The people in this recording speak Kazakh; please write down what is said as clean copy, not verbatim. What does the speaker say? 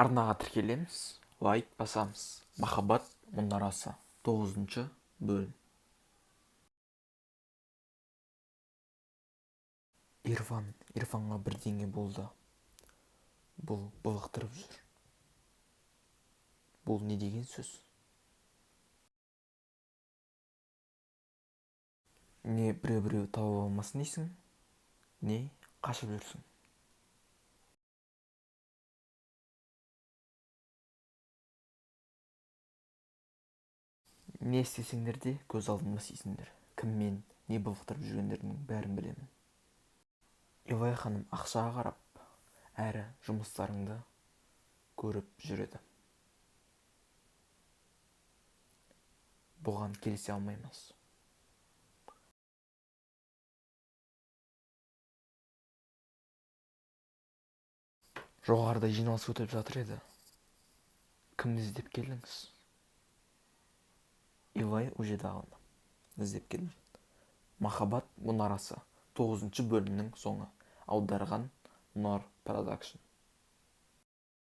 Арнаға тіркелеміз, лайк басамыз. Махаббат мұнарасы, 9-бөлім. Ирфан, Ирфанға бірдеңе болды. Бұл былықтырып жүр. Бұл не деген сөз? Не біреу-біреу тауып алмасын дейсің, не қашып жүрсің? Не істесеңдер де көз алдымда істейсіңдер. Кіммен не былықтырып жүргендерінің бәрін білемін. Илай ханым ақшаға қарап, әрі жұмыстарыңды көріп жүреді. Бұған келісе алмаймыз. Жоғарыда жиналыс өтіп жатыр еді. Кімді іздеп келдіңіз? Илай Ужедағыны іздеп келдім. Махаббат мұнарасы, 9-бөлімнің соңы. Аударған Нор Продакшн.